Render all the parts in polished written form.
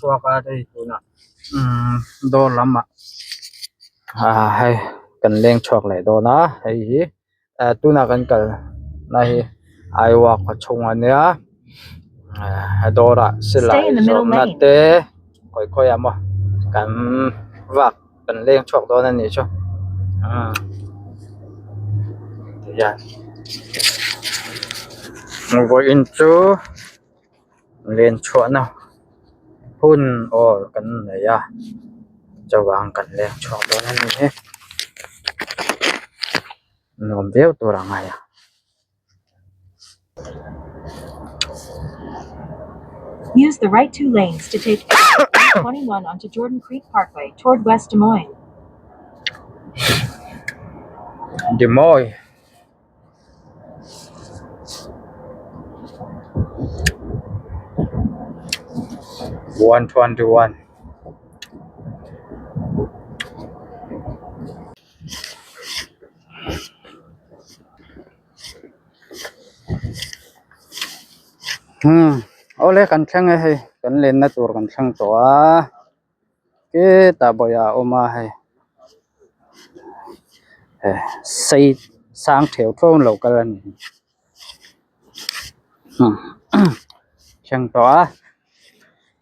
chhuak a hei tunah umm dawr lamah ah hei kan leng chhuak leh dawn a hei hi eh tunah kan kal na hi Iowa khaw chhung a nia eh dawrah silai zawrhna te khawi khawi ah maw kan vak kan leng chhuak dawn a nih chu umm tihian vawiin chu len chhuahna hun awl kan nei a chuvang kan leng chhuak dawn a ni hi nuam viau tur a ngai a. Use the right two lanes to take exit 21 onto Jordan Creek Parkway toward West Des Moines. Des Moines. 121. Umm awle kan thleng e hei kan lenna tur kan thleng tawh a hetah bawihah a awm a hei eh sei sang theu theu an lo kal a ni thleng tawh a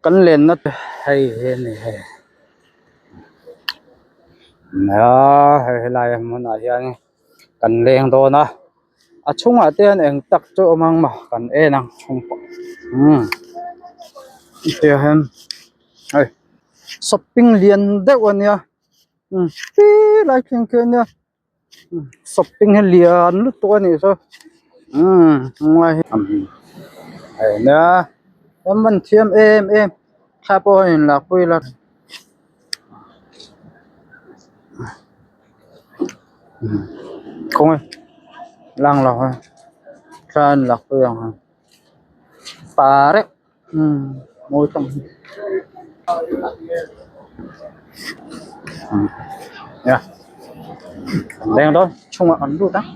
kan lenna te hei hi a ni hei hei helai hmunah hian kan leng dawn a a chhungah te hian eng tak chu awm ang maw kan en ang chhung pawh umm hetiang hian hei shopping lian deuh a nia umm ti lai thleng khi a nia shopping hi lian lutuk a nih chu umm hei nia an man thiam em em thla pawh a inlak pui la. Khawnge lang lo a thla an lak pui ang a parek umm mawi tak mai nia an leng dawn chhungah kan lut ang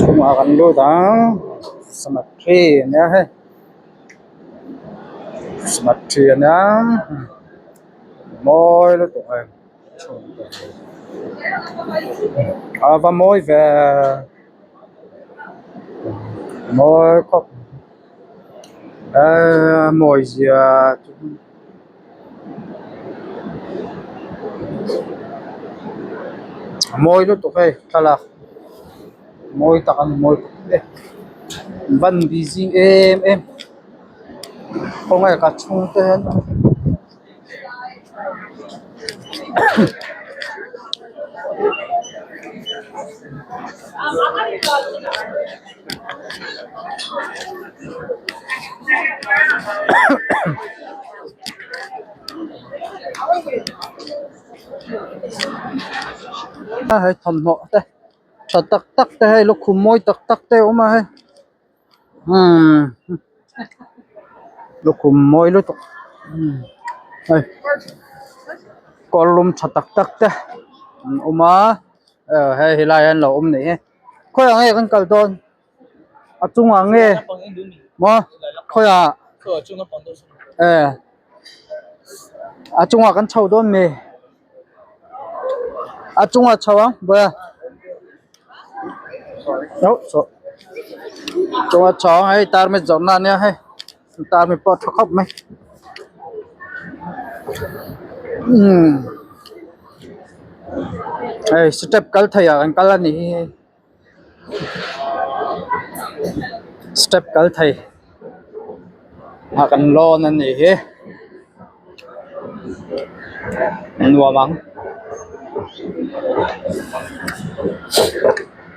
chhungah kan lut ang cemetery ania hei cemetery ania mawi lutuk hei. A va mawi ve mawi khawp eee mawi zia chu a mawi lutuk hei thlalak mawi tak a ni mawi tak e van busy em em khawnge ka chhungte hian. Hei thawmhnaw te tha tak tak te hei lukhum mawi tak tak te a awm a hei umm lukhum mawi lutuk hei kawr lum tha tak tak te an awm a hei helai ah hian lo awm nei e khawiah nge kan kal dawn a chungah nge maw khawiah e a chungah kan chho dawn mi a chungah chho ang bawia chungah chho ang hei tarmit zawrhna ania hei tarmit pawh a tha khawp mai umm hei step kal thei ah kan kal a nih hi hei. Step kal thei ah kan lawn a nih hi nuam ang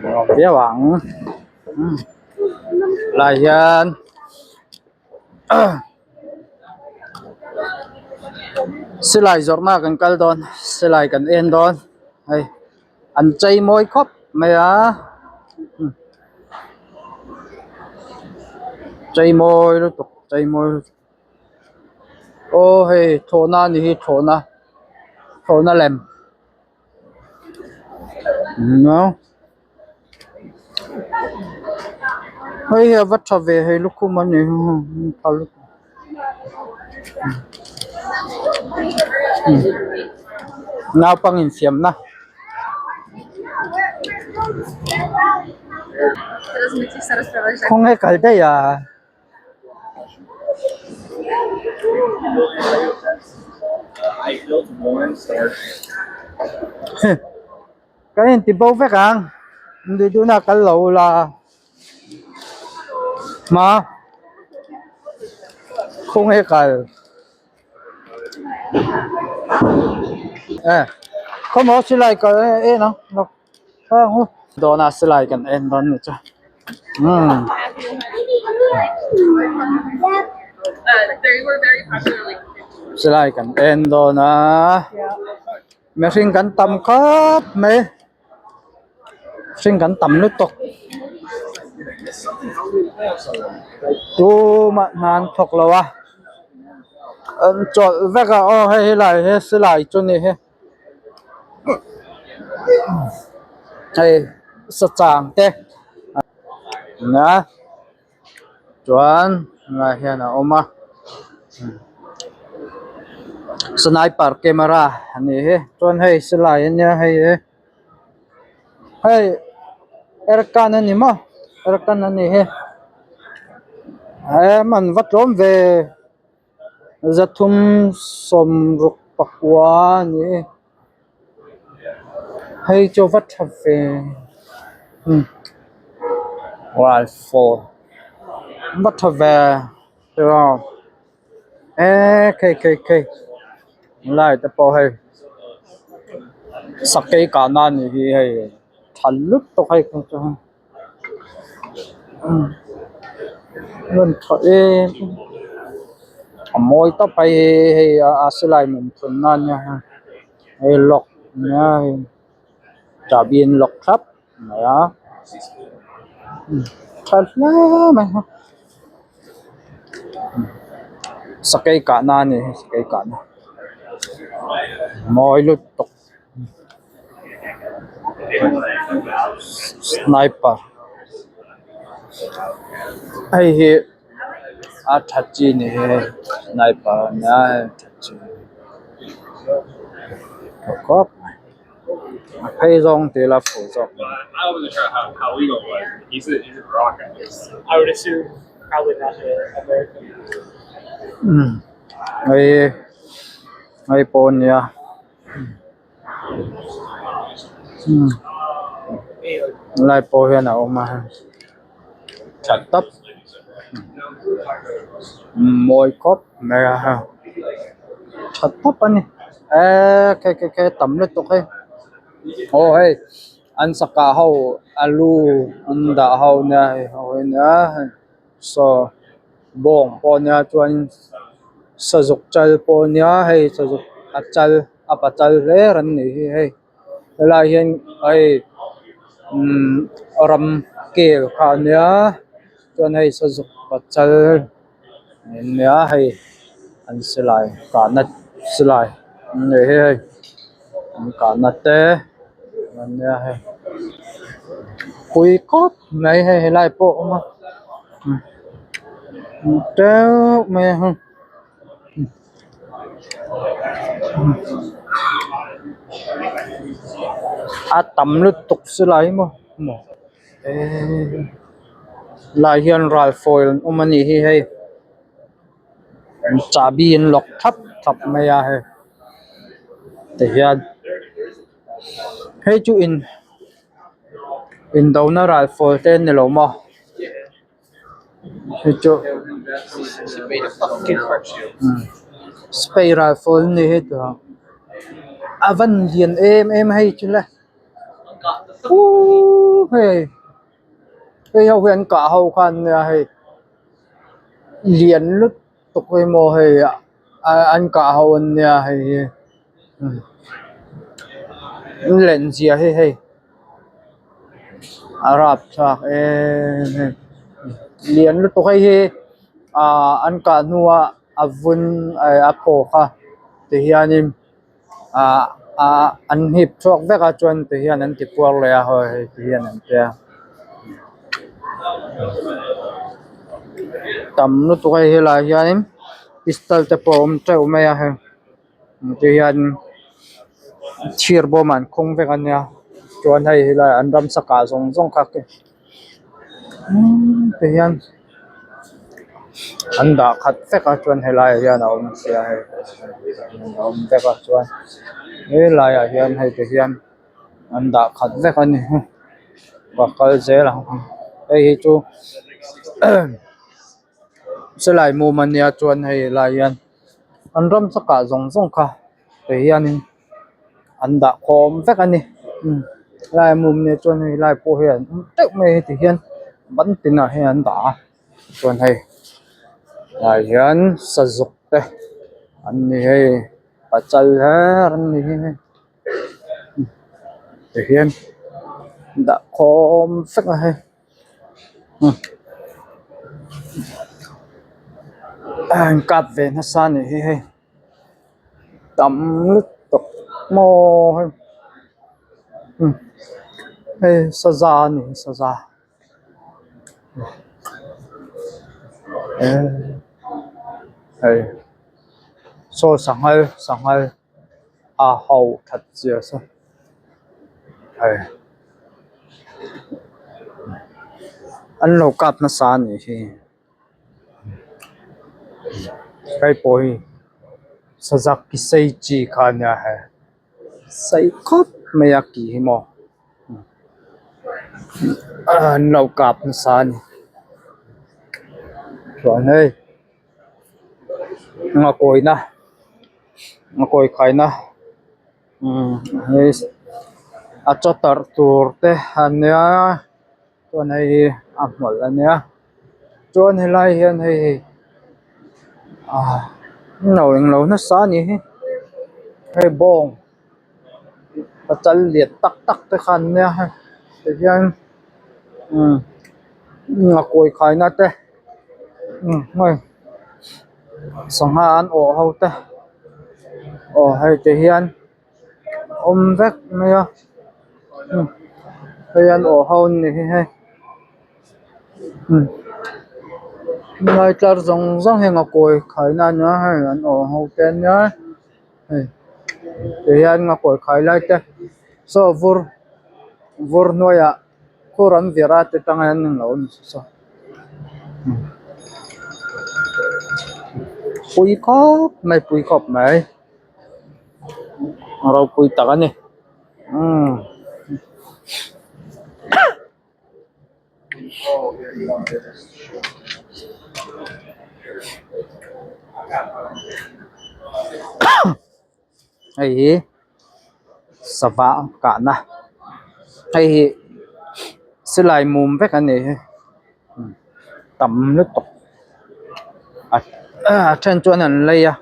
nuam viau ang lai hian silai zawrhna kan kal dawn silai kan en dawn hei. An chei mawi khawp mai a chei mawi lutuk chei mawi lutuk aw hei thlawhna a ni hi thlawhna thlawhna lem hei hi a va tha ve hei lukhum a ni tha lutuk. Naupang infiamna. Khawnge kal daih a. Kan inti bo vek ang duh duhna kal lo ula hma khawnge kal e khawmaw silai kal en ang Dawn a silai kan en dawn ni chu umm. Silai kan en dawn a mihring kan tam khawp mai mihring kan tam lutuk tumah hna an thawk lo a an chawlh vek a aw hei helai hi silai chu ni hi. Hei sachang te a chuan tunah hian a awm a sniper camera a ni hi chuan hei silai ania hei hi hei aircon a ni maw aircon a ni hi he man va tlawm ve. Zathum sawmruk pakua a ni hei chu va tha ve umm rifle va tha ve tiraw eee khei khei khei lai te pawh hei sakei kah na a nih hi hei tha lutuk hei chu. Rawn tha em a mawi tawp a hei hei a silai mum thun na ania hei lock ania hei chahbi an lock thlap mai a tha hle mai a sakei kah na a ni sakei kah na mawi lutuk. Sniper hei hi a tha chi ni hi sniper a nia hei a tha chi tha khawp mai a phei zawng tih ila a fuh zawk hei hei pawh a nia. Lai pawh hian a awm a tha tawp mawi khawp mai a hei tha tawp a ni eee khi khi khi tam lutuk hei aw hei an saka ho alu an dah ho nia hei ho hi nia hei saw bawng pawh nia chuan sazuk chal pawh nia hei sazuk a chal. A pachal hle an nih hi hei helai hian hei umm ram kel kha a nia chuan hei sazuk pachal nia hei an silai kahna silai an nei hi hei an kahna te a nia hei pui khawp mai hei helai pawh a awm a teuh mai a hei. A tam lutuk silai maw maw eee lai hian ralfawi an awm a nih hi hei chahbi an lock thap thap mai a hei tihian hei chu in indona ralfawi te an ni lo maw. Hei chu sipai rifle an ni hei tah a van lian em em a hei chu le uuhh hei hei ho hi an kah ho kha an nia hei lian lutuk emaw hei an kah ho an nia hei hi len zia hi hei. A rapthlak em em lian lutuk hei hi ahh an kah hnuah a vun a phaw kha ti hianin ahh ahh an hnip chhuak vek a chuan ti hian an ti puar leh a haw hei ti hian an tia tam lutuk hei helaiah hianin. Pistol te pawh a awm teuh mai a hei ti hian thir bawm ah an khung vek a nia chuan hei helai an ramsa kah zawng zawng kha ti hian an dah khat vek a chuan helai ah hian a awm sia hei a awm vek a chuan helai ah hian hei ti hian an dah khat vek a ni ka kal zel ang hei hi chu. Silai mum a nia chuan hei lai hian an ramsa kah zawng zawng kha ti hianin an dah khawm vek a ni lai mum nia chuan hei lai pawh hi an awm teuh mai heti hian ban tinah hian an dah a chuan hei lai hian sazuk te an ni hei pachal her an ni hi hei ti hian dah khawm vek a hei. A han kap ve nasa a nih hi hei tam lutuk maw hei hei saza a ni saza hei saw sanghal sanghal a ho that zia saw hei an lo kap nasa a nih hi hei pawh hi sazak ki sei chi kha a nia hei sei khawp mai a ki hi maw an lo kap nasa a ni chuan hei. A kawina a kawi khaina hei a chaw tarh tur te a nia chuan hei hi a hmawlh a nia chuan helai hian hei ah no englo nasa a nih hi hei bawng pachal lian tak tak te kha an nia hei tihian a kawi khaina te. Hei sangha an awh ho te aw hei ti hian awm vek mai a hei an awh ho an ni hi hei helai tlar zawng zawng hi a kawi khai na ania hei an awh ho te ania hei ti hian a kawi khai lai te saw vur vur hnuaiah. Khur an vir a te tang hian an lo awm saw pui khawp mai pui khawp mai a ropui tak a ni umm. Hei hi sava kahna hei hi silai mum vek a ni hi tam lutuk a a then chuan an lei a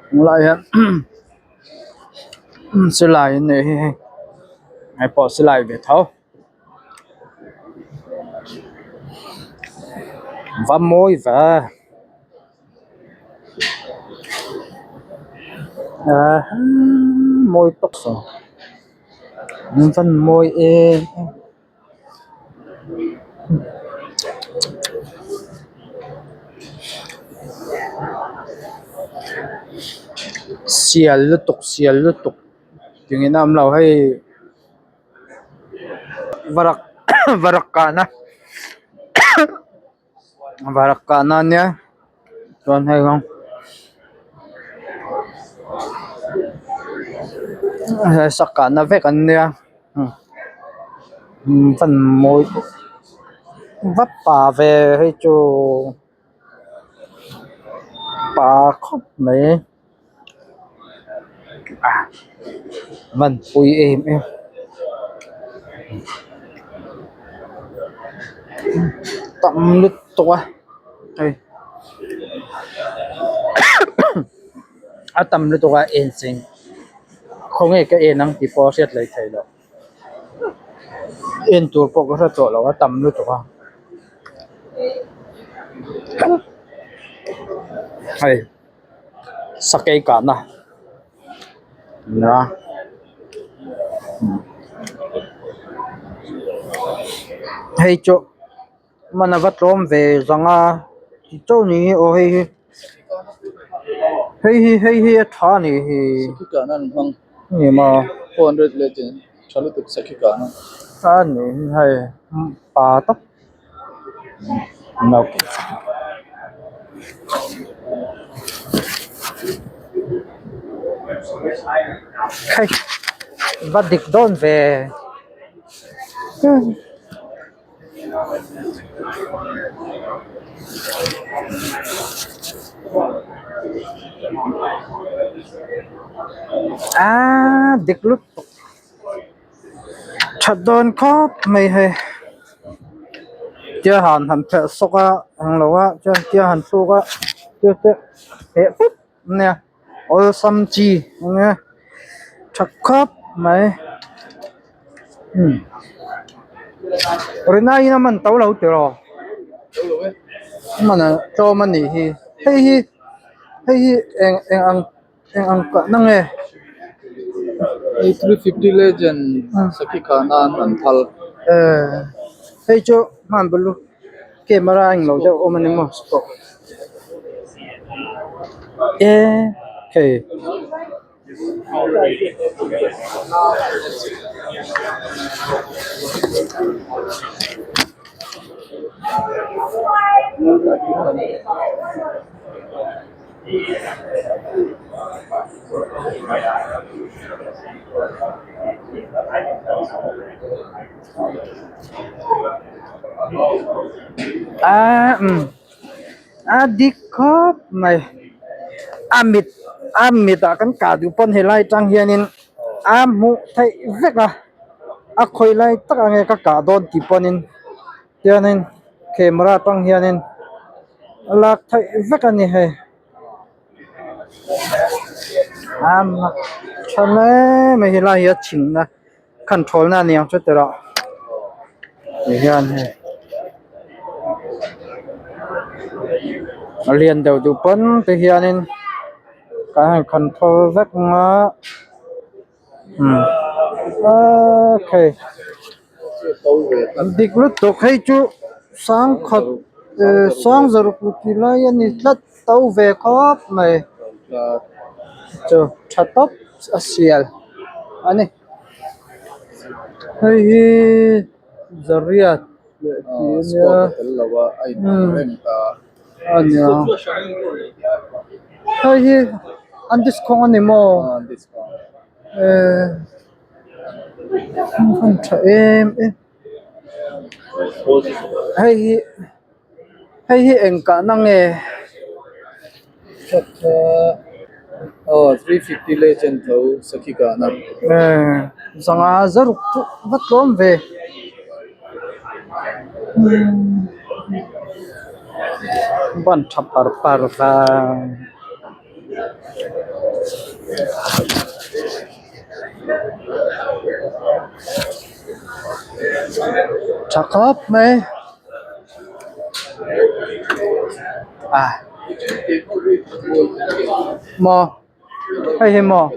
tunlai hian silai an neih hi hei hei pawh silai ve tho. Va mawi ve. Mawi tawk saw an van mawi em em. Sial lutuk sial lutuk tingin a awm lo hei varak varak kahna. Varak kahna ania chuan hei rawng sak kahna vek an nia fan mawi vap pa ve hei chu pa khawp mai van pui em em. Tam lutuk a hei a tam lutuk a en cheng khawnge ka en ang tih pawh a hriat laih theih loh en tur pawh ka hre tawh lo a tam lutuk a hei. Sakei kahna nia hei chu hman a va tlawm ve zang a. tih chauh ni hi aw hei hi hei hi hei hi a tha a nih hi ni maw a ni hei pa tak Hei va dik dawn ve Aaa dik lutuk That dawn khawp mai hei tia han han phelh sawk a eng lo a chuan tia han thluk a chu te heh pup ania awlsam chi ania tha khawp mai umm rinaiin a man to lo tiraw a man a tlawm a nih hi hei hi hei hi eng eng ang. Eng ang kahna nge? Hei 350 legend sakhi kahna an phal. Eh, hei chu hman bulu camera a englo deuh awm a ni maw stop. Eh, hei. A umm a dik khawp mai a mit a mit ah kan kah duh pawn helai atang hianin a hmuh theih vek a a khawi lai tak ang nge ka kah dawn tih pawnin tianin camera atang hianin. A lak theih vek a ni hei a mak tha hle mai helai hi a chhinna control na aniang chu tirah ti hian hei a lian deuh duh pawn ti hianin kan han control vek ang a umm okay. Dik lutuk hei chu sangkhat eh sangzaruk ti lai a ni tlat to ve khawp mai chu tha tawp a sial a ni hei hi zariat leh tih a nia a nia hei hi an discount a ni maw eh. Hmun tha em em hei hi hei hi eng kahna nge zanga zaruk chu va tlawm ve ban tha par par va. Tha khawp mai a maw hei hi maw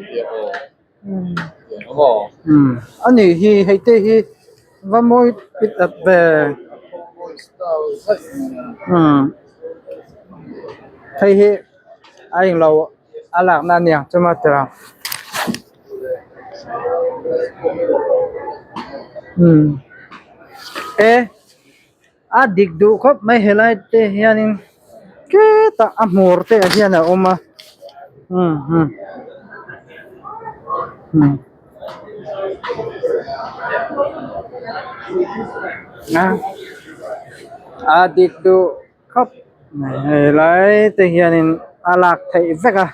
umm a nih hi hei te hi va mawi pit at ve umm hei hi a englo. A lakna a niang chu maw tira umm e a dik duh khawp mai helai te hianin tletah a hmur te ah hian a awm a umm umm umm a dik duh. Khawp mai hei lai te hianin a lak theih vek a.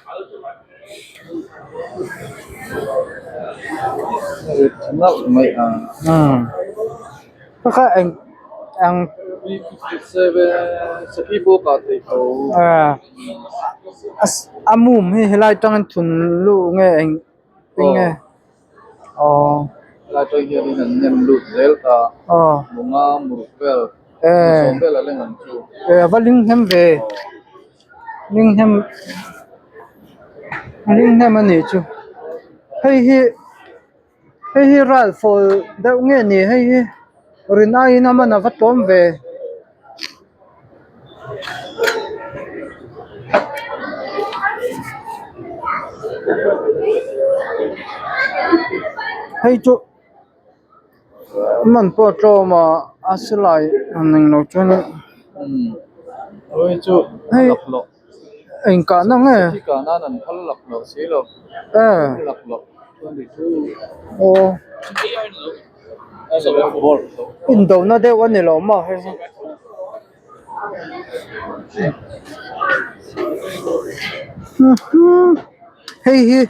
Umm pakhat eng eng a mum hi helai atangin thun luh nge eng tin nge. Aw. Helai atang hianin an nem lut zel ta. Aw. Lunga muruk vel. Eh. Sawm vel a leng ang chu. Eh a va ling hnem ve. Ling hnem ling hnem a nih chu. Hei hi hei hi ral fawl deuh nge ni hei hi rin aiin a man a va tlawm ve. Hei chu man pawh a tlawm a a silai han englo chuan Hei chu hei engkahna nge aw indona deuh a ni lo maw hei hi. Hei hi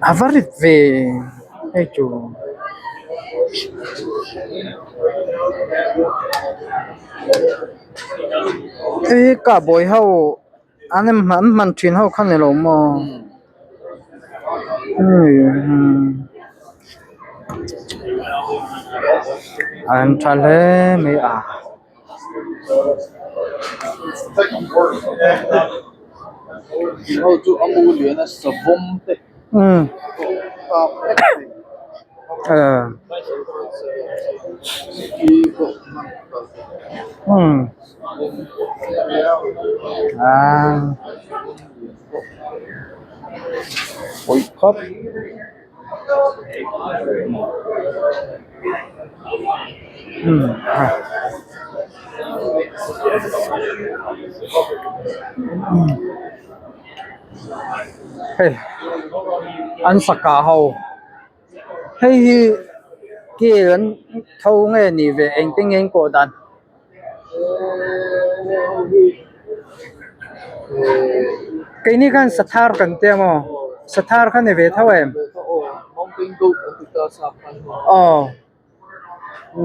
a va rit ve hei chu hei hi cowboy ho an an hman thin ho kha ni lo maw an tha hle mai a. Ho chu a mu lian a savawm te kap vek thei khi pawh hman kal Pawi khawp. Hei an saka ho hei hi kel an tho nge ni ve engtin nge an kawh dan. Keini khan sathar kan tia maw sathar kha ni ve tho em aw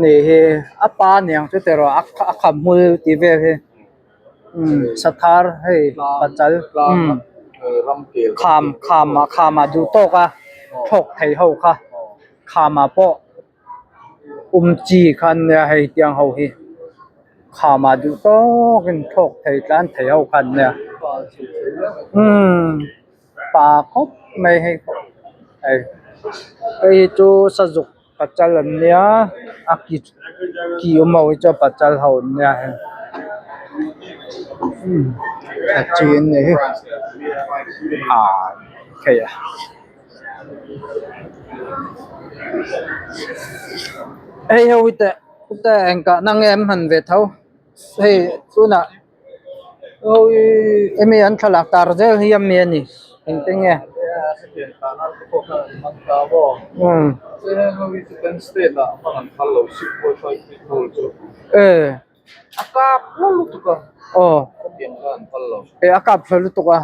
ni hi a pa aniang chu tiraw a kham hmul tih vel hi umm sathar hei pachal umm kham kham ah kham ah duh tawk a thlawk thei ho kha kham ah pawh. Um chi kha an nia hei tiang ho hi kham ah duh tawk in thlawk thei tlan thei ho kha an nia umm pa khawp mai hei pawh hei hei hi chu sazuk pachal an nia a ki ki awm ho hi chu pachal ho an nia hei umm a chi an nih hi ah hei a. Hei ho hi teh teh engkah na nge an hman ve tho hei tunah hemi an thlalak tar zel hi ami a ni engtin nge umm aw a kap tha lutuk a.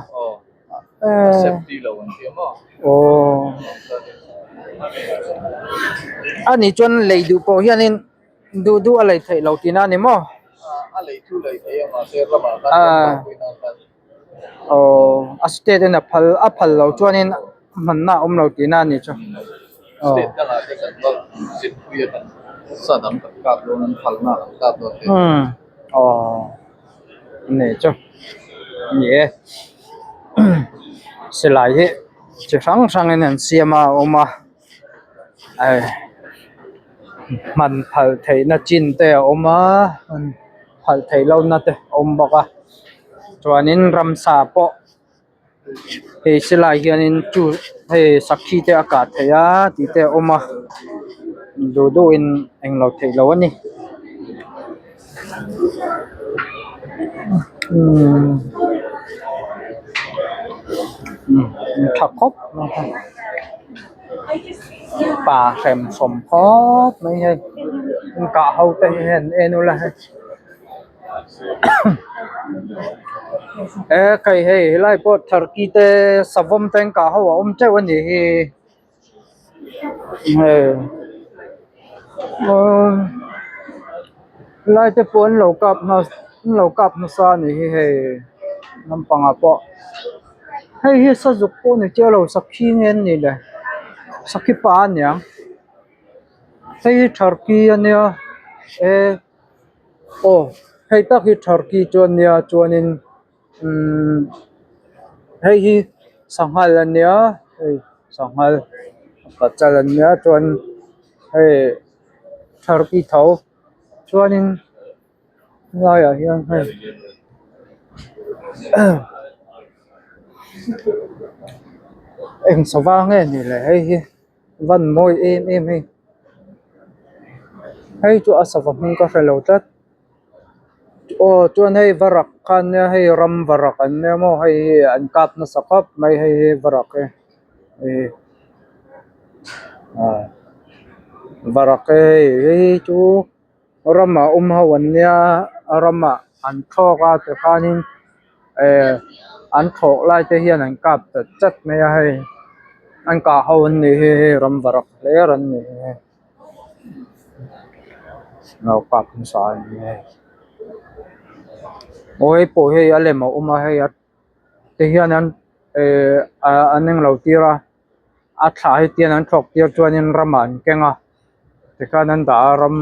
Aw a nih chuan lei duh pawh hianin duh duh a lei theih loh tihna a ni maw aw a state in a phal a phal loh chuanin hmanna a awm lo tihna a nih chu aw aw. Ni chu ni e silai hi chi hrang hrang in an siam a a awm a eh hman phal theih na chin te a awm a hman phal theih loh na te a awm bawk a chuanin ramsa pawh hei silai hianin chu hei sakhi te a kah theih a tih te a awm a duh duh in englo theih loh a ni umm tha khawp mai hei pa hrem hrawm khawp mai hei kah ho te hi hei an en ula hei. E kai hei helai pawh turkey te savawm te an kah ho a awm teuh a nih hi hei umm helai te pawh an lo kap hma an lo kap hmasa a nih hi hei lampangah pawh hei hi sazuk pawh ni chiah lo sakhi nge an nih le sakhi pa aniang hei hi turkey a nia e. Aw hei tak hi turkey chu a nia chuanin umm hei hi sanghal a nia hei sanghal pachal a nia chuan hei turkey tho chuanin helaiah hian hei. Eng sava nge ni le hei hi van mawi em em hei hei chu a sava hming ka hre lo tlat aw chuan hei varak kha ania hei ram varak an nia maw hei hi an kap nasa khawp mai hei hi varak hi hei ah varak hi hei chu. Ramah awm ho an nia ramah an thlawk a tikhanin eh an thlawh lai te hian an kap chat chat mai a hei an kah ho an nih hi hei ram varak hler an nih hi hei lo kap nasa an ni hei aw hei pawh hei a lem a awm a hei a ti hian an eh an englo tir a. a thlah hi tian an thlawk tir chuanin ramah an keng a tikhan an dah a ram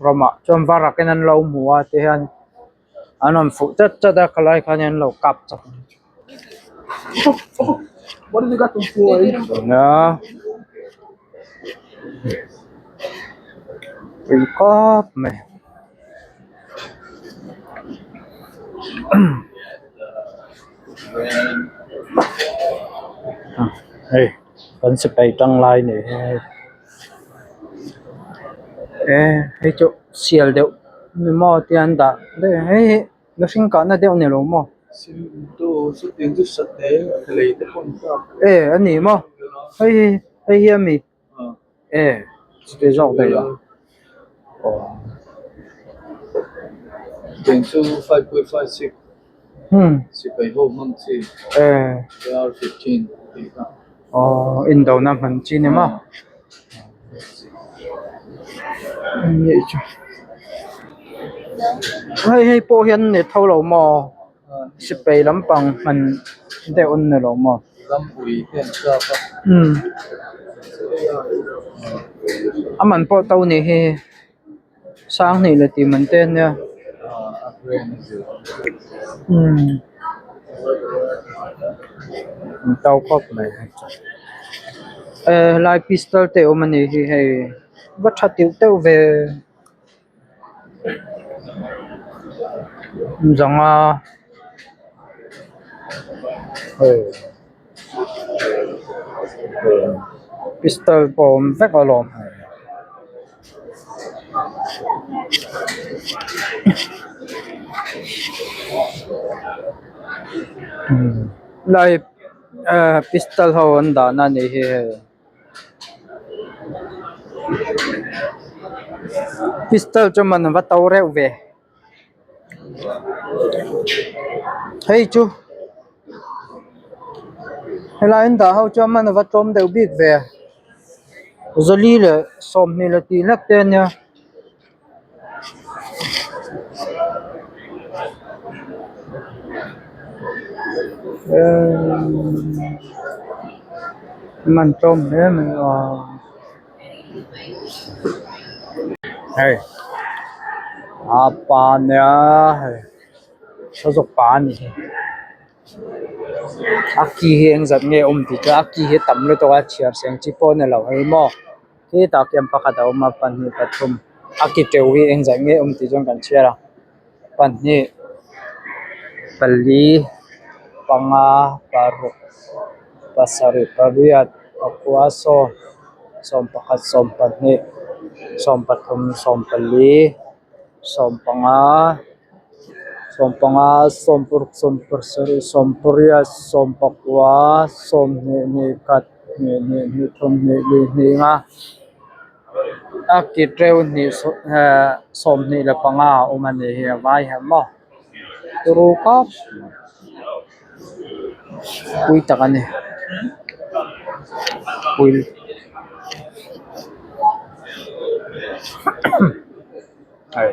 ramah chuan varak in an lo hmu a ti hian an rawn fuh chat chat a khalai khanin an lo kap chak a pui khawp mai. Hei kan sipai tang lai ni hi hei e hei chu sial deuh ni maw tia an dah daih a hei hi mihring kahna deuh ni lo maw e a ni maw hei hi hei hi a mi. E chuti zawk daih a aw Tiang chu 5.56 hmm sipai ho hmang chi e AR-15 tih kha aw indona hman chi ni maw hei hei pawh hian an nei tho lo maw sipai lampang hman deuh an ni lo maw Rampui te an kap a. Umm a man pawh to ni hi sanghnih leh tih man te ania umm an to khawp mai eh helai pistol te a awm a nih hi hei va tha teuh teuh ve. Zanga hei pistol pawh a awm vek alawm lai ah pistol ho an dahna a nih hi hei. Pistol chu man va to reuh ve hei chu helai an dah ho chuan man va tlawm deuh bik ve zawli leh sawmhnih leh tih hlek te a nia. Man tlawm hle mai a hei a pa nia hei sazawk pa a ni hi a ki hi eng zat nge awm tih chu a ki hi a tam lutuk a chhiar seng chi pawh a ni lo hei maw. Hetah khian pakhat a awm a pahnih pathum a ki teuh hi eng zat nge awm tih chuan kan chhiar a pahnih pali panga paruk pasarih pariat pakua sawm sawm pakhat sawm pahnih sawm pathum sawm pali sawm panga sawm panga sawm paruk sawm pasarih sawm pariat sawm pakua sawmhnih hnih khat. Hnih hnih hnih thum hnih li hnih nga a ki teuh hnih sawmhnih leh panga a awm a ni hi a vai hian maw turu kawp pui tak a ni pui hei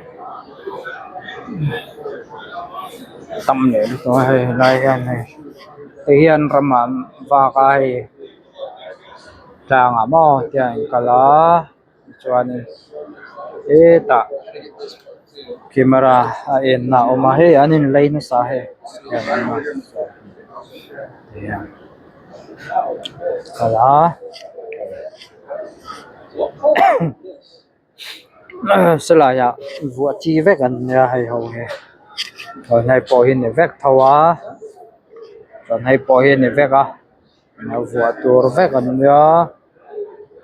tam leh lutuk a hei helai hian hei hei hian ramah vak a hei tlangah maw tiang an kal a chuanin hetah camera a en na a awm a hei an in lei nasa hei kal a. Silai ah vuah chi vek an nia hei ho hi. Chuan hei pawh hi ni vek tho a chuan hei pawh hi ni vek a a vuah tur vek an nia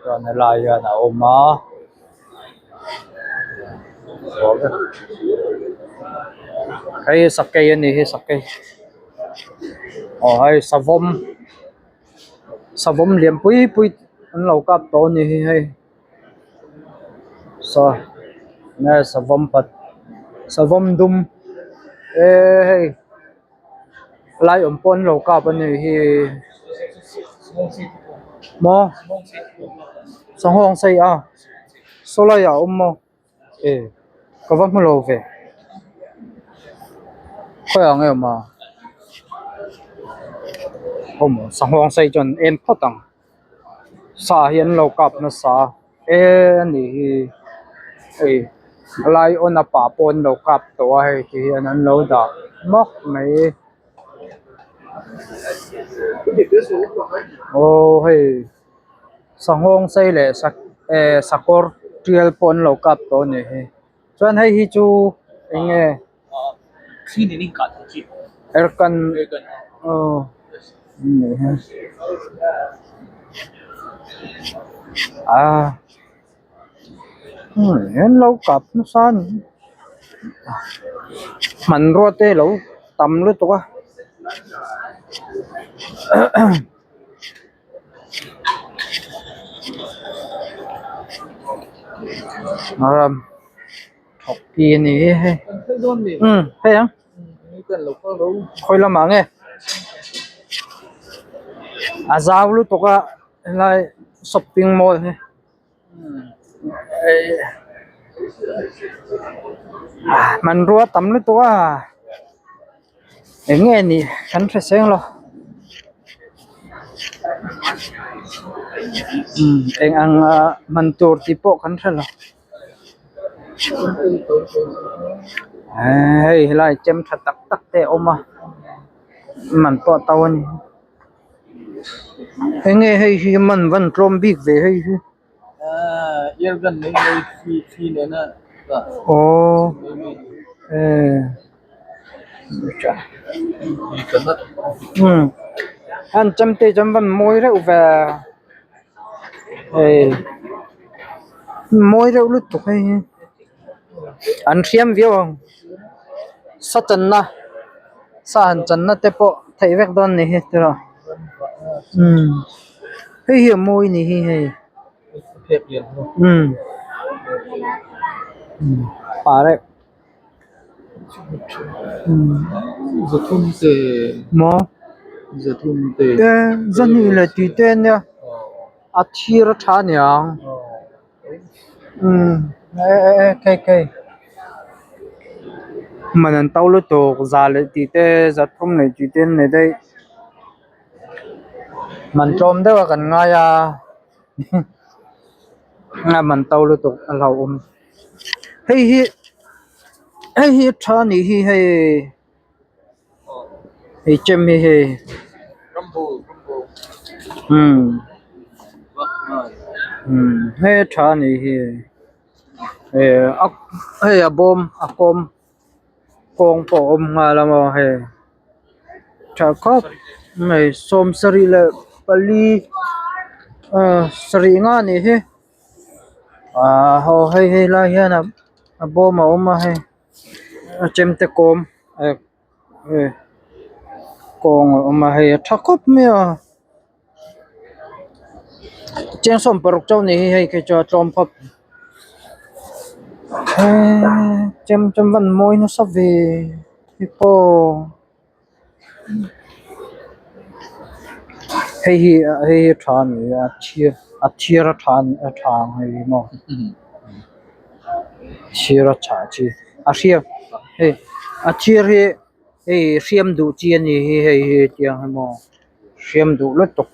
chuan helai hian a awm a hei hi sakei a nih hi sakei aw hei savawm savawm lian pui pui an lo kap tawh a ni hi hei. Saw nge savawm pat savawm dum eee hei lai awm pawh an lo kap a nih hi maw sanghawng sei a saw laiah a awm maw e ka va hmu lo ve khawiah nge awm a awm sanghawng sei chuan en phawt ang. Sa hi an lo kap nasa a e a nih hi hei lai awn a pah pawh an lo kap tawh a hei ti hian an lo dah hmawk mai aw hei sanghawng sei leh eh sakawr tial pawh an lo kap tawh a nih hi chuan hei hi chu eng nge. Aircon aw ah an lo kap nasa a ni hmanrua te lo tam lutuk a. Thawk pi a ni hei umm hei ang khawi lamah nge a zau lutuk a helai shopping mall hi hmanrua tam lutuk a eng nge ni kan hre seng lo umm eng ang ah hman tur tih pawh kan hre lo. Hei helai chem tha tak tak te a awm a man pawh a to a ni enge hei hi man van tlawm bik ve hei hi aww umm an chem te chuan van mawi reuh ve hei. Mawi reuh lutuk hei hi an hriam viau ang sa channa sa han channa te pawh theih vek dawn ni hi tiraw umm hei hi a mawi ni hi hei umm pah reuh maw zahnih leh tih te ania. A thir a tha aniang umm e e e kei kei man an to lutuk za leh tih te za thum leh tih te an nei daih man tlawm deuh a kan ngai a a man to lutuk a hlauhawm hei hi hei hi tha a nih hi hei. Hei chem hi hei umm umm he tha a nih hi eh a hei a bawm a kawm kawng pawh a awm nghal a maw hei tha khawp mai sawmsarih leh pali ah sarih nga a nih hi ah haw hei hei lai hian a bawm a awm a hei. A chemte kawm eh eh kawng a awm a hei a tha khawp mai a cheng sawm paruk chauh ni hi hei khi chu a tlawm khawp eee chem chem van mawi nasa ve hi pawh hei hi hei hi tha a ni a thir a thir a tha a tha ang hei hi maw thir a chhah chi a hriak hei a thir hi hei hriam duh chi a ni hi hei hi tiang hi maw hriam duh lutuk.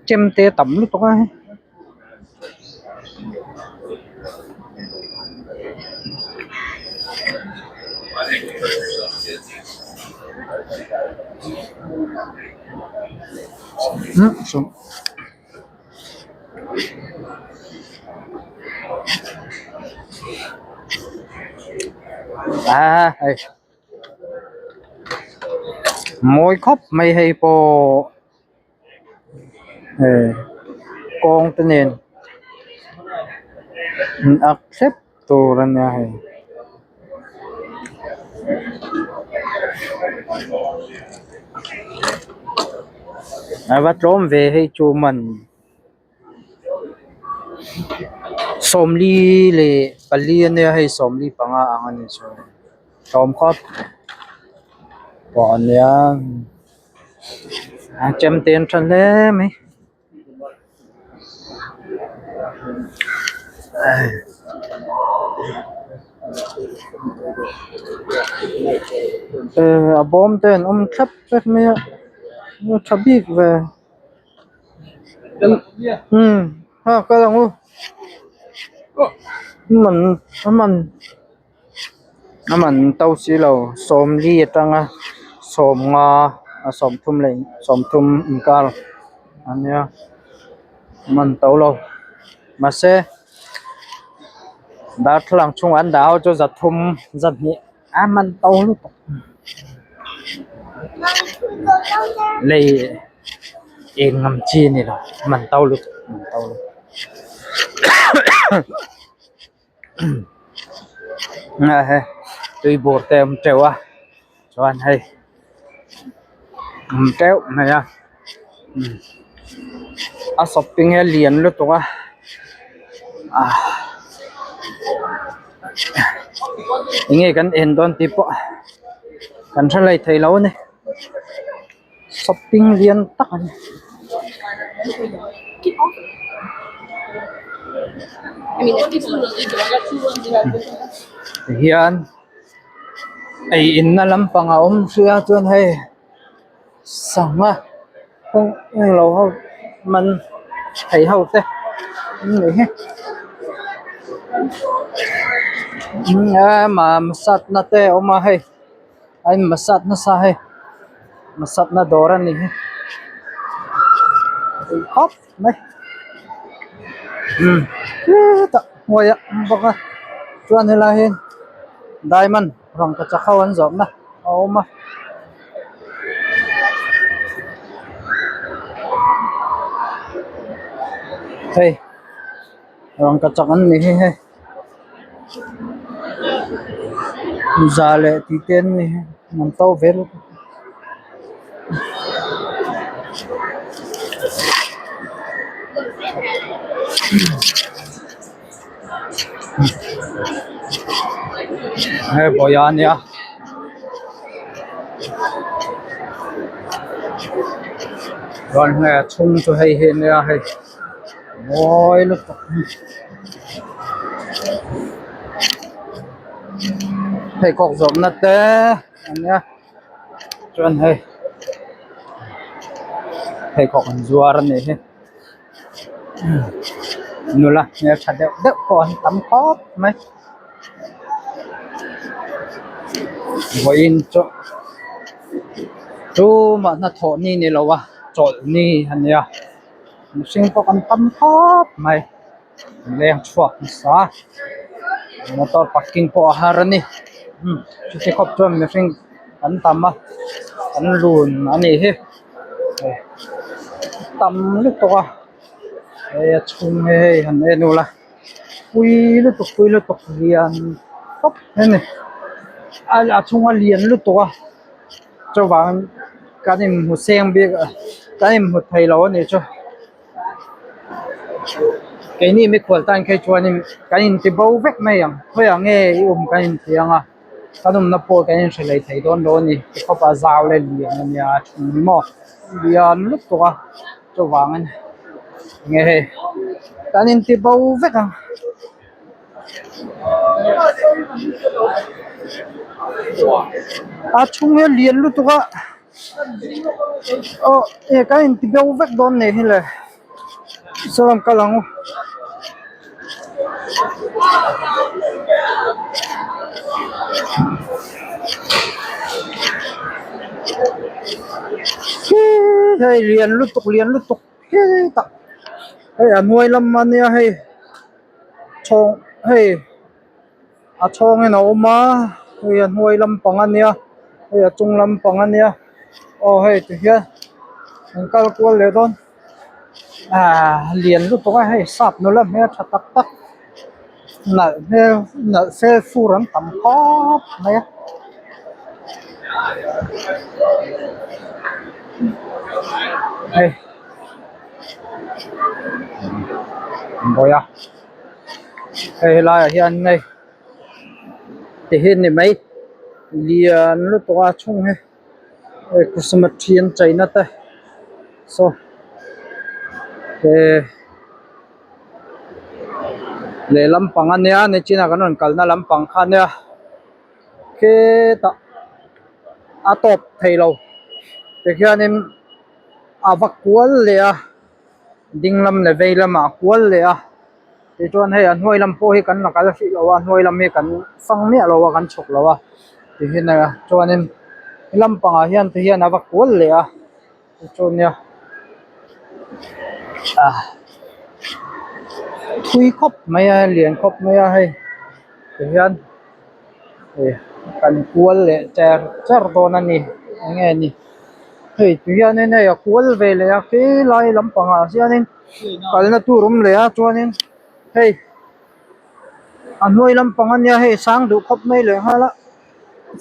Chemte tam lutuk a hei. A hei mawi khawp mai hei pawh hei kawng te nen an ak thlep tur a nia hei. A va tlawm ve hei chu man. 44 ania hei 45 ang a ni chu tlawm khawp pawh a nia a chem te an tha hle mai. A bawm te an awm thlap vek mai a tha bik ve. Umm ha kal ang u man a man a man to si lo 40 atanga 50 a 30 leh 30 inkar a nia a man to lo mahse darthlalang chhungah an dah ho chu 300 200 a man to lutuk. Lei eng ngam chi a ni lo man to lutuk man to lutuk a hei tui bur te a awm teuh a chuan hei awm teuh mai a a shopping hi a lian lutuk a ah enge kan en dawn tih pawh kan hre lei thei lo a ni shopping lian tak a ni. Tihian ei inna lampang a awm sia chuan hei sangha kawng englo ho man thei ho te an ni hi a massage na te a awm a hei a in massage nasa hei massage na dawr a ni hi khawp mai hetah hnuai ah awm bawk a chuan helai hi diamond rangkachak ho an zawrhna a awm a. Hei rangkachak an ni hi hei za leh tih te an ni hi an to ve lutuk. Hei bawih a nia chuan hei a chhung chu hei hi ania hei mawi lutuk hei kawk zawrhna te ania chuan hei pheikhawk an zuar a nih hi. Nula hmeltha deuh deuh pawh an tam khawp mai vawiin chu tumah hnathawh ni ni lo a chawlh ni a nia mihring pawh kan tam khawp mai leng chhuak nasa motor parking pawh a har a ni chuti khawp chuan mihring an tam a an lun a nih hi. Tam lutuk a hei a chhung hi hei han en ula pui lutuk pui lutuk lian tawp mai a ni a chhung a lian lutuk a chuvangin kan inhmu seng bik a kan inhmu thei lo a nih chu keini mikhual tan phei chuanin kan inti bo vek mai ang khawiah nge i awm kan inti ang a. Kan awmna pawh kan inhre leh thei dawn lo a ni tikhawp a zau leh lian a nia a then hi maw lian lutuk a chuvangin enge hei kan inti bo vek ang. A chhung hi a lian lutuk a aw e kan inti bo vek dawn nih hi le saw lam kal ang u. Hei lian lutuk lian lutuk hetah hei a hnuai lam ania hei chhawng hei a chhawngin a awm a. Hei a hnuai lampang a nia hei a chung lampang a nia aw hei ti hian an kal kual leh dawn ahh lian lutuk a hei sap nula hmel tha tak tak nalh hmel nalh fel fur an tam khawp mai a. Hei bawiha hei helaiah hian hei ti hi ni mai lian lutuk a chhung hi hei christmas tree an chei na te saw eh lehlam pang ania nichina kan rawn kalna lampang kha ania khetah a tawp thei lo tikhianin a va kual leh a ding lam leh vei lamah a kual leh a tichuan hei a hnuai lam pawh hi kan la kal hrih lo a hnuai lam hi kan fang miah lo a kan chhuk lo a tihian a chuanin he lampangah hian ti hian a va kual leh a tichuan nia ah thui khawp mai a lian khawp mai a hei tihian hei kan kual leh cher cher dawn a ni eng nge ni hei ti hianin hei a kual ve leh a khilai lampangah hianin kalna tur awm leh a chuanin hei a hnuai lampang ania hei sang duh khawp mai leh nghal a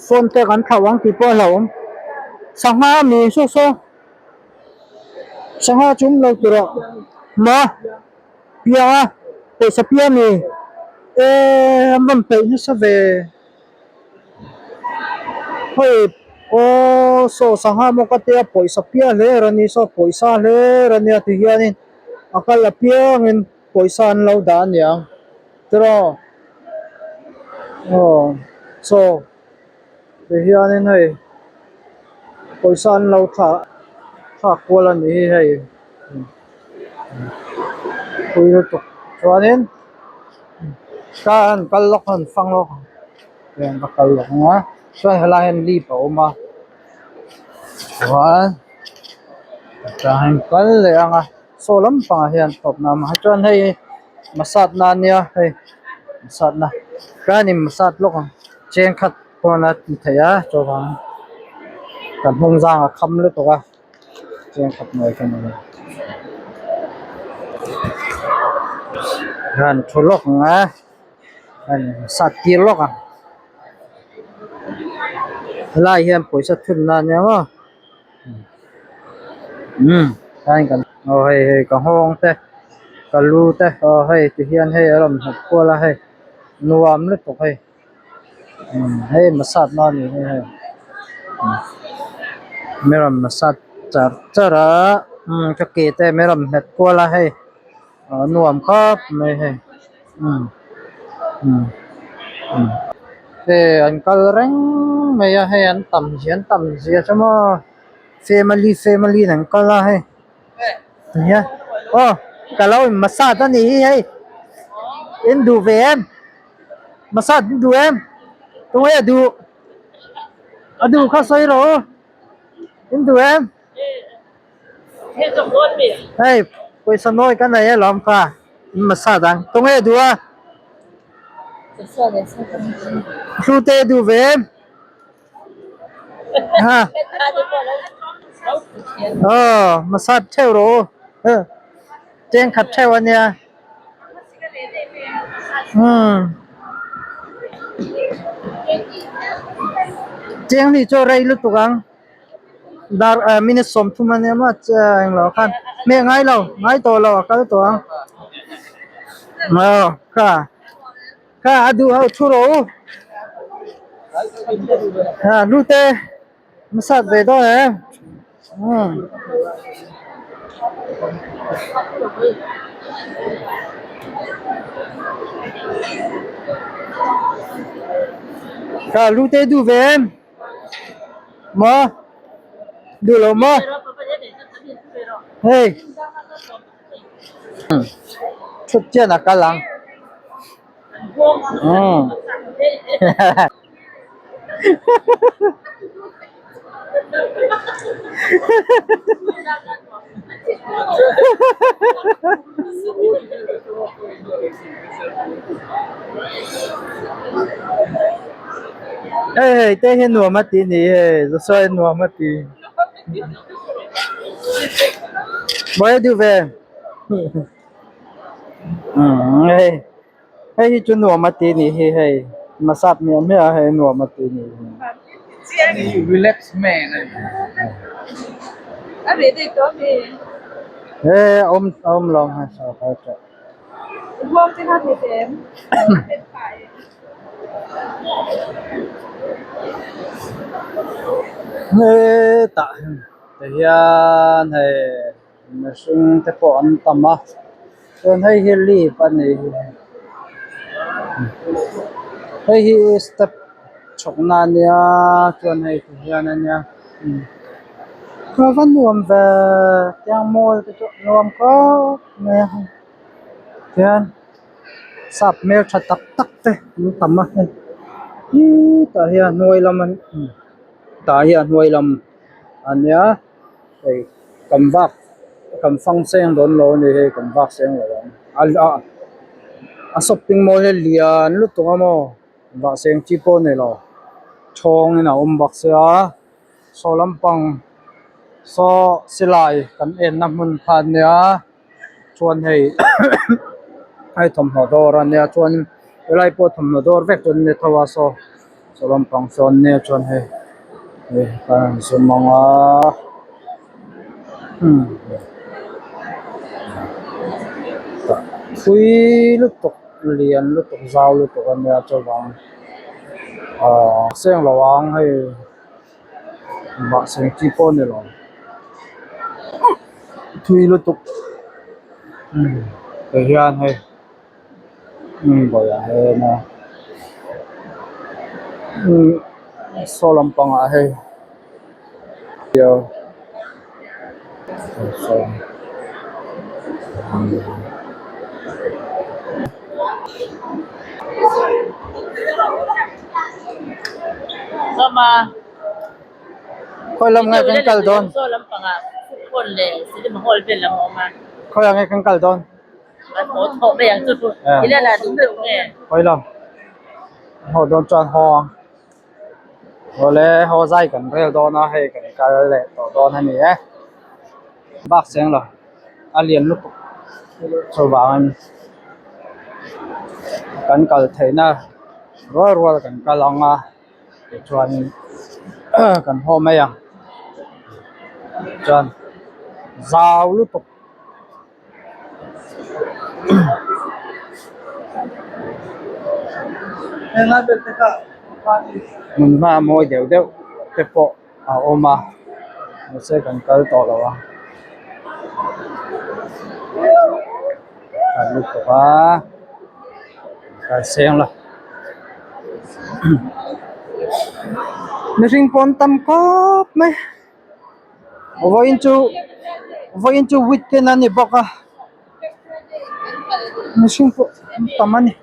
phone te kan thlauh ang tih pawh a hlauhawm sangha ami saw saw sangha chu awm lo tur ah maw piang a pawisa piang ami eee an rawn peih nasa ve. Hei aw saw sangha maw ka tia pawisa piah hle er a ni saw pawisa hle er a nia ti hianin a kal apiangin pawisa an lo dah aniang tiraw aw saw ti hianin hei pawisa an lo thlah thlak kual a ni hi hei pui lutuk chuanin. Ka han kal lawk han fang lawk ang hian ka kal lawk ang a chuan helai hian lip a awm a chuan tah hian kal leh ang a saw lampangah hian tawpna a awm a chuan hei massage na ania hei massage na chuan in massage lawk ang cheng khat pawn a ti theih a chuvang ka hnung zang a kham lutuk a. Cheng khat mai ka nei a hian thu lawk ang a hei sat tir lawk ang helai hian pawisa thun na ania maw umm tlai kan aw hei hei ka nghawng te ka lu te aw hei ti hian hei a rawn hnawt kual a hei nuam lutuk hei. Hei massage na ani hi hei mi rawn massage char char a umm ka ke te mi rawn hmet kual a hei a nuam khawp mai hei umm umm umm hei an kal reng mai a hei an tam zia an tam zia chu maw family family in an kal a hei nia aw ka lo in massage a ni hi hei in duh ve em. Massage an duh em? Tunge a duh? A duh kha sawi rawh u. In duh em? Hei pawisa nawi ka nei alawm kha in massage ang. Tunge a duh a? Hlute a duh ve em? Ha. Aw massage theuh rawh u. Cheng khat theuh a nia. Umm. Cheng ni chu rei lutuk ang. Dar ah minute 30 a nia maw englo khan hmeh ngai lo ngai tawh lo a kal tawh ang. Aw kha. Kha a duh ho thu rawh u. Ha hlute massage ve dawn em? Umm. Kha hlute duh ve em? Maw? Duh lo maw? Hei. Thut chian a kal ang. Umm. Hei hei te hi nuam a ti ni hei Joshua hi nuam a ti Mawi a duh ve umm hei hei hi chu nuam a ti ni hi hei massage hmiah hmiah a hei nuam a ti ni hi. Relax man a ni. He awm awm lo hei sawrkar tawh. Hetah te hian hei mihring te pawh an tam a chuan hei hi lift a ni hei hi step chhawkna a nia chuan hei ti hian a nia a va nuam ve tiang mawi te chu nuam khawp mai a tihian. Sap hmel tha tak tak te an tam a hei tah hian hnuai lam an tah hian hnuai lam a nia hei kan vak kan fang seng dawn lo a ni hei kan vak seng lo ang a shopping mall hi a lian lutuk a maw vah seng chi pawh a ni lo chhawng in a awm bawk sia saw lampang saw silai kan enna hmun kha a nia. Chuan hei hei thawmhnaw dawr a nia chuan helai pawh thawmhnaw dawr vek chu an ni tho a saw saw lampang saw an nia chuan hei hei kan han zoom ang a umm thui lutuk lian lutuk zau lutuk a nia chuvang ahh seng lo ang hei. Mahse chi pawh a ni lo thui lutuk ti hian hei bawlhhlawh hian a saw lampangah hei Khawi lam nge kan kal dawn? Khawi ah nge kan kal dawn? Khawi lam? Haw dawn chuan haw ang. Awle haw zai kan rel dawn a hei kan kal leh tawh dawn a ni e. Bak cheng lo a lian lutuk chuvangin kan kal theihna rual rual kan kal ang a tichuanin kan haw mai ang chuan zau lutuk. Hmun hma mawi deuh deuh te pawh a awm a mahse kan kal tawh lo a kan lutuk a kan seng la mihring pawh an tam khawp mai. Vawiin chu vawiin chu weekend a ni bawk a mihring pawh an tam a ni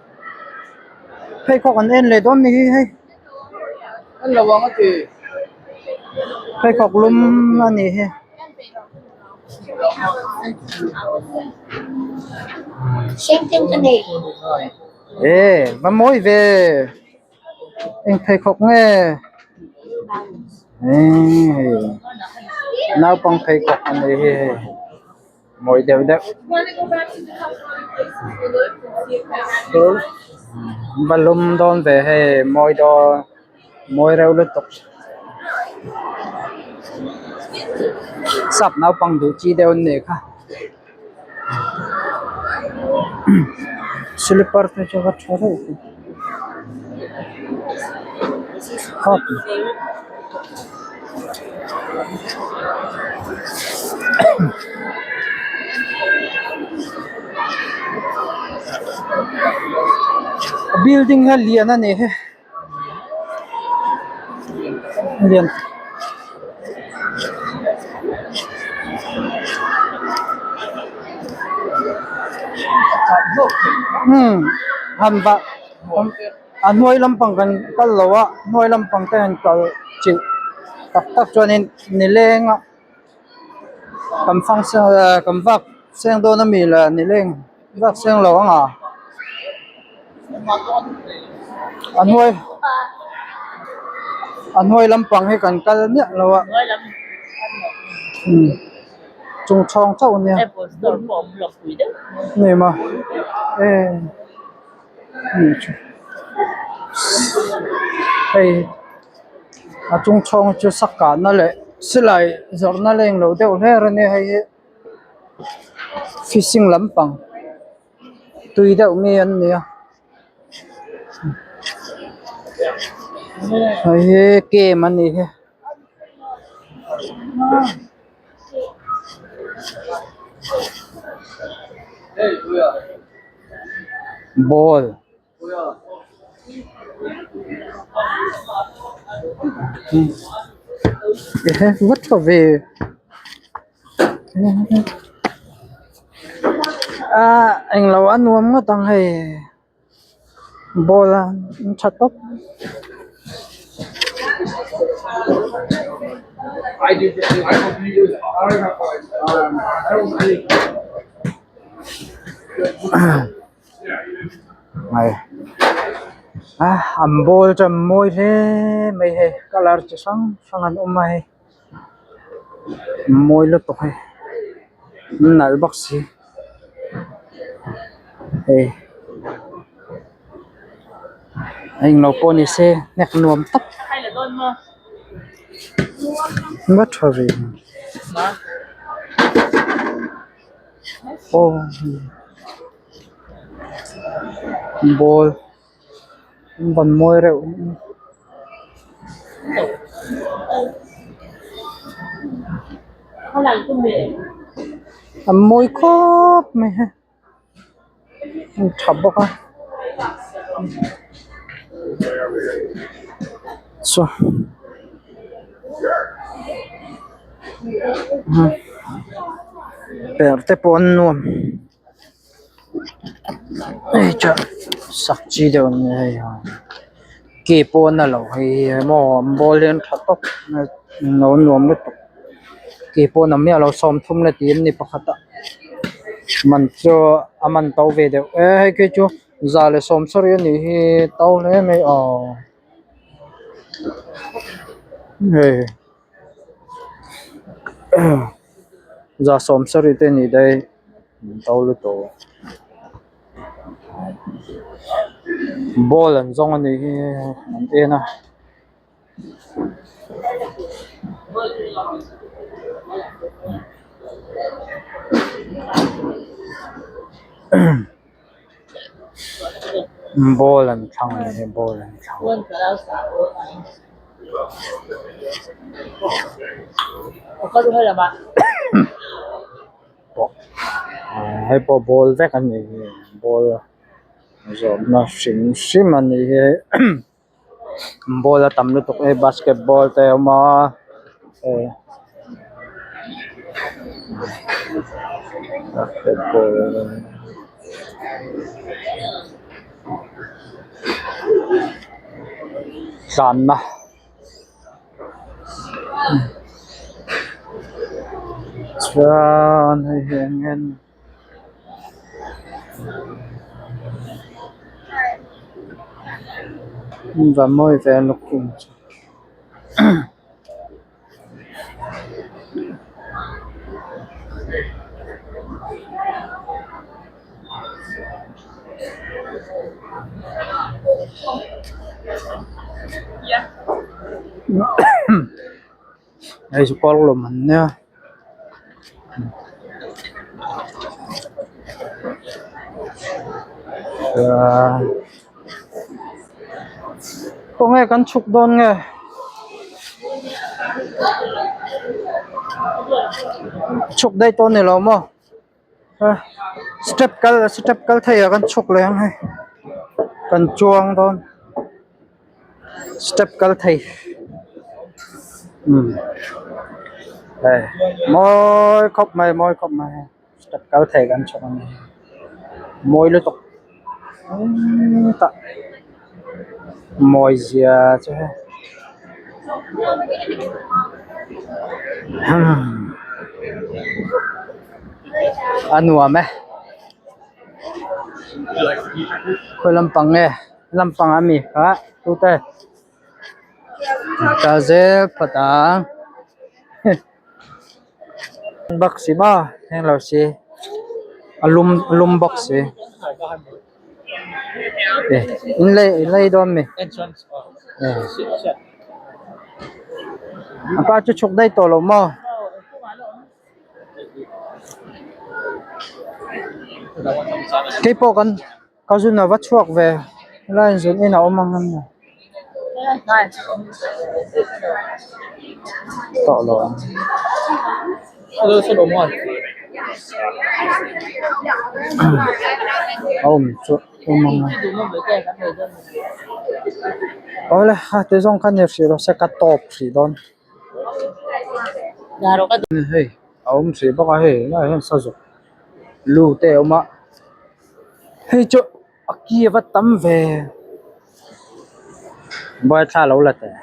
pheikhawk an en leh dawn ni hi hei pheikhawk lum a ni hi. E va mawi ve. Eng pheikhawk nge eee naupang pheikhawk a ni hi hei mawi deuh deuh va lum dawn ve hei mawi dawn mawi reuh lutuk sap naupang duh chi deuh an nih kha slipper te chu va tha reuh ve khawp building hi a lian a ni hi. Lian umm han vah a hnuai lampang kan kal lo a hnuai lampang te han kal chilh tak tak chuanin nileng a kan fang kan vak seng dawn ami le nileng. Vak seng lo ang a a hnuai. A hnuai lampang hi kan kal miah lo a umm chung chhawng chauh a nia ni maw e hei a chung chhawng hi chu sak kahna leh silai zawrhna leng lo deuh hler a nia hei hi fishing lampang tui deuh mi an ni a. Hei hi game a ni hi. Ball. Ehe va tha ve. Ah englo a nuam ngawt ang hei ball a tha tawp. An ball chu an mawi hle mai hei colour chi hrang hrang an awm a hei. Mawi lutuk hei nalh bawk si hei englo pawh ni se hnek nuam tak va tha ve aw ball. Van mawi reuh an mawi khawp mai he an tha bawk a saw perh te pawh an nuam. Hei chuan sak chi deuh an ni hei ke pawh a na lo hei maw an ball hi an tha tawp a nuam lutuk ke pawh a na miah lo sawmthum leh tih an ni pakhat a man chu a man to ve deuh e hei khi chu za leh sawm sarih a nih hi to hle mai aw hei. Za sawm sarih te ni daih to lutuk ball an zawng a nih hi an en a. Ball an thlang a ni hi ball an thlang. Pawh hei pawh ball vek a ni hi ball zawrhna hrim hrim a ni hi ball a tam lutuk e basketball te a awm a eh basketball. Tlanna chuan hei hi eng nge ni va mawi ve a lukhum chu. Hei chu kawr lawm an nia. Khawnge kan chhuk dawn nge? Chhuk daih tawh a ni lo maw? Step kal step kal thei ah kan chhuk leh ang hei kan chuang dawn step kal thei umm hei mawi khawp mai mawi khawp mai step kal thei kan chhuk a ni mawi lutuk tah mawi zia chu hei. A nuam e khawi lampang nge lampang ami kha tute. Kal zel phawt ang bawk si maw heng lo si a lum a lum bawk si in lei in lei dawn mi a pa chu chhuk daih tawh lo maw. Keipawh kan ka zun a va chhuak ve helai in zun in a awm ang em ni tawh lo ang. A awm chu awm ang a awle a ti zawng kha ni hrih rawh se ka tawp hrih dawn. Hei a awm hrih bawk a hei helaiah hian sazuk lu te a awm a hei chu a ki a va tam ve buaithla lo la teh.